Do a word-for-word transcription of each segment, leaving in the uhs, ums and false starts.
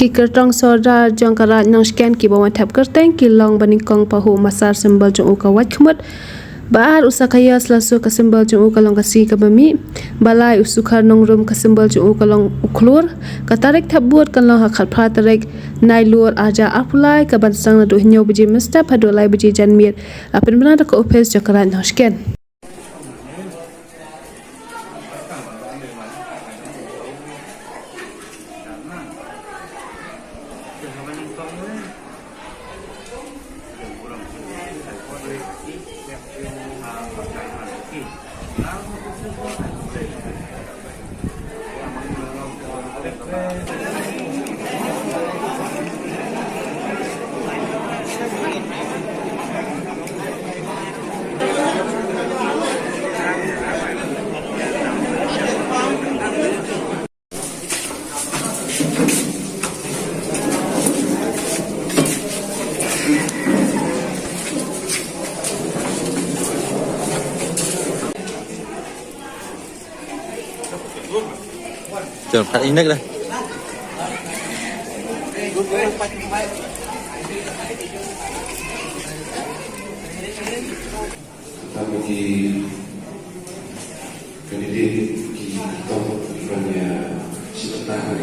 Ki kyrtong sordar jong ka Raid Nongshken kiba wan thep kyrteng ki long ba nyngkong Pahuh Masar, symbol jong u ka wait khmut. Ba ar u Sakaios Lasso, ka symbol jong u ka long ka sngi kaba mih. Ba lai u Sukhar Nongrum, ka symbol jong u ka long u khlur. Ka tarik thep vote kan long ha khatphra tarik Nailur arhajar arphew lai, kaban sdang naduh hynñiew baje mynstep haduh lai baje janmiet. La pynbna da ka ophis jong ka Raid Nongshken. Jom, kat inek dah. Tang ki candidate ki tong ki ban ïa sngewthuh ïa ka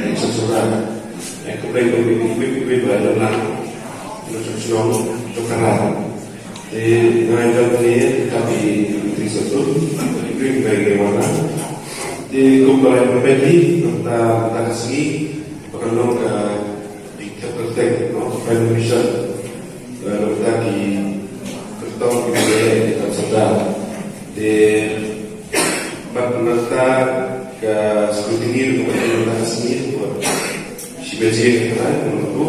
election sora. Ïa ka briew ba ki briew ba la lang. Election shnong to kara. Te ngai jam ni ka bi tri satu. Ki briew ba ki wana. Te kum ba la peti ta ta ka sngi ba ka long ka Di thep kyrteng, no, Prime Minister, eh, mynta ki kyrtong ki ba ïaleh ki thep sordar. Te bad mynta ka scrutiny, mynta ka sngi, shi baje ka kynai, mynta ko.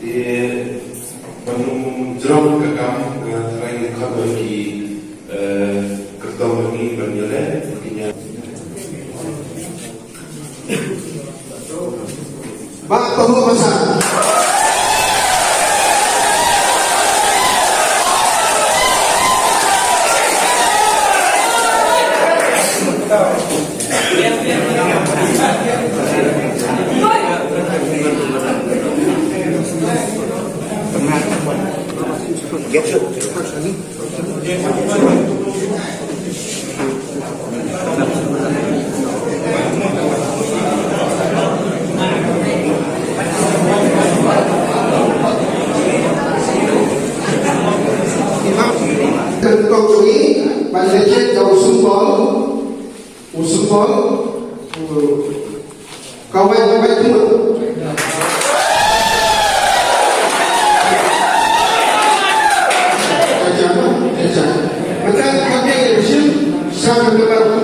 Te ban ym jrong ka kam, eh, trai ngi khot ba ki, eh, kyrtong ngi ban ïaleh, ba ki ïa Bah Pahuh Masar. Kyrtong jong ngi, ban leit da u symbol, u symbol, u Ka wait, ka wait tu. Ka jam, ka jam. Maka ka ke shim sa ka ka tu.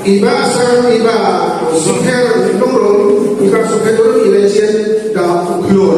Iba sa iba sukher nongrum, iba sukher nongrum election da u khlur.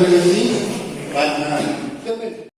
Assembly Committee, bad na